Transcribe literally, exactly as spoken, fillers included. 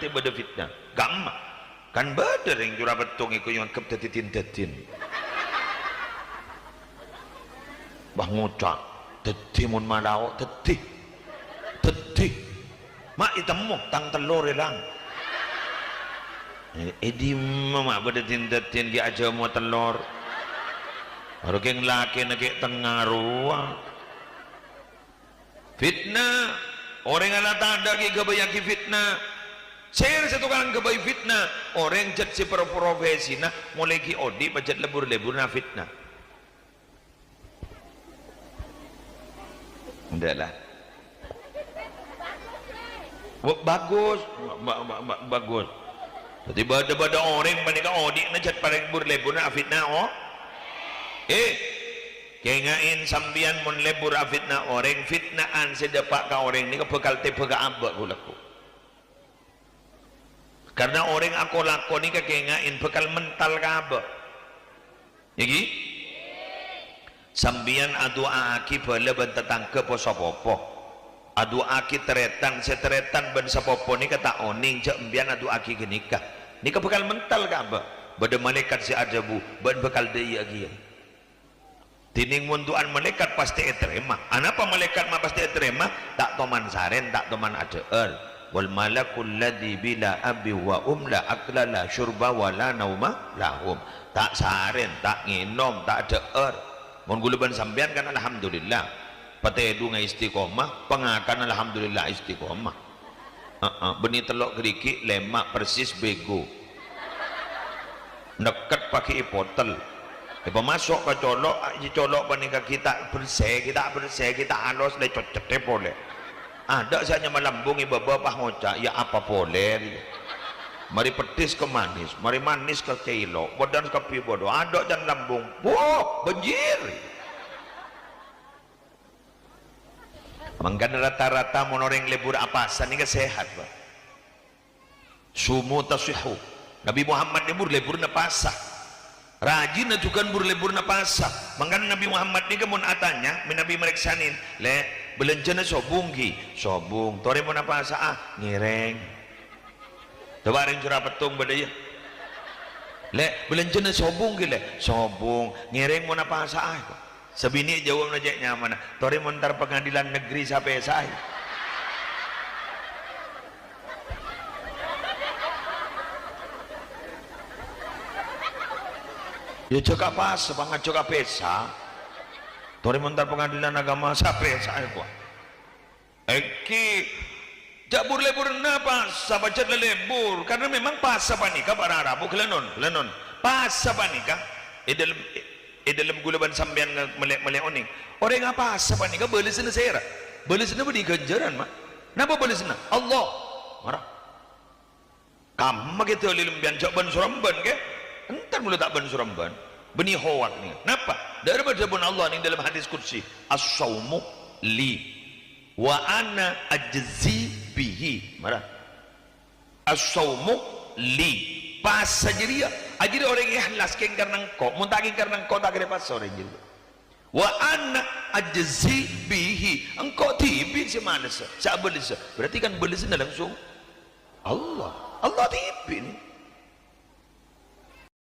Bâdâ fitna. Ghâmma. Kan bâdâ rèng Jurapettung èko èanggep dhâddhi din-dhâddhin. Bâh ngoca', dhâddhi mon malao, dhâddhi. Dhâddhi. Ma' ètemmo, tang tellor èlang. È, è dimma ma' bâdâ din-dhâddhin ghi' ajâmo tellor. Bârâ kèng lakèna kè' tengnga rowa. Fitna. Orèng Allah Ta'ala ghi' èghâbâyyaghi fitna. Sèra sè tokang ghâbây fitna, orèng jhât sè pro-, profèsina molaè ghi' odi' pajhât lebur-leburna fitna. Enḍâ' la. Wa-, bagus. Ba-, ba-, ba-, bagus. Dhâddhi bâdâ-bâdâ orèng panèka odi'na jhât palèng bur-leburna afitna, oh. Eh, kènga'è sampèyan mon lebur afitna orèng, fitnaan sè dâpa' ka orèng nèka bhâkal tèbhâ ka abâ' ghu-lagghu. Karna orèng ako-lako nèka kènga'è bhâkal mental ka abâ'. Ènggi? Sampèyan adu'aaghi bhâlâ bân tatangghâ po-sapopo. Adu'aaghi tarètan, sè tarètan bân sapopo nèka ta' onèng jhâ' empèyan adu'aaghi ghânèka. Nèka bhâkal mental ka abâ'. Bâdâ malaèkat sè adhâbu, "Bâ'na bhâkal dâ'iyâ ghiyâ." Dhinèng mon du'ana malaèkat pastè ètarèma. Anapa malaèkat ma' pastè ètarèma? Ta' toman sarèn, ta' toman adhâ'âr. "Wal malakul ladzi bila abi wa um la akla la syurba wa la nauma lahum." Ta' sarèn, ta' ngènom, ta' adhâ'âr. Mon ghulâ bân sampèyan kan alhamdulillah. Patèdungnga istiqomah, pangakan alhamdulillah istiqomah. Heeh, bânnè tello' ghârighi' lèma' persis bego. Nèkket paghi' èpotel. Èpamaso' ka colo', a, colo' panèka ghi' ta' bersè, ghi' ta' bersè, ghi' ta' alos, lè coccettè polè. Adâ' sè anyama lambung è bâbâ pas ngoca', "Yâ apa polè rèya?" Marè peddhis ka manis, marè manis ka kèlo, bâdân kabbhi bâdâ. Adâ' can lambung, "Wuh, bânjir!" Mangkana rata-rata mon orèng lebur apasa nèka sehat, Pak. Sumu tasihhu. Nabi Muhammad lebur, leburna pasa. Rajina jhughân bur-leburna pasa. Mangkana Nabi Muhammad nèka mon atanya, mè' Nabi marèksanè, "Lè', bâlânjhâna sobung ghi?" "Sobung." "Torè mon apasa, ah?" "Ngèrèng." Coba rèng Jurapettung bâdâ, yâ. "Lè', bâlânjhâna sobung ghi, Lè'?" "Sobung." "Ngèrèng mon apasa, ah?" Sabinè' jâwâbna cè' nyamana, "Torè mon entar pengadilan negeri sapèsa, ah?" "Yâ, jhâ' ka pasa, Pak, jhâ' ka pèsa. Torè mon entar pengadilan agama sapèsa, ah, Pak." Ènggi, jhâ' bur-leburna pasa, pajhât lebur, karna memang pasa panèka para rabu, ghâlânon, ghâlânon. Pasa panèka, è dâlem, è dâlem ghulâ bân sampèyan nge-, mellè-, mellè onèng. Orèng apasa panèka bâlessanna sèra? Bâlessanna bânnè ghânjhârân, Ma'. Napa bâlessanna? Allah. Mara. Kamma kè dalil empèyan jhâ' bân-sorembân, kè? Enten mula ta' bân-sorembân. Bânnè hoak nèka. Napa? Dâ'remma dhâbuna Allah nèng dâlem hadis qudsi, "As-saumu li wa ana ajzi bihi." Mara. "As-saumu li." Pasa jârèya. Ajârèya orèng èhlas kèng karna engko'. Mon ta' kèng karna engko', ta' kèra pasa orèng jârèya. "Wa ana ajzi bihi." Engko' dhibi' sè malessa, sè abâlessa. Berarti kan bâlessanna langsung Allah. Allah dhibi' nè.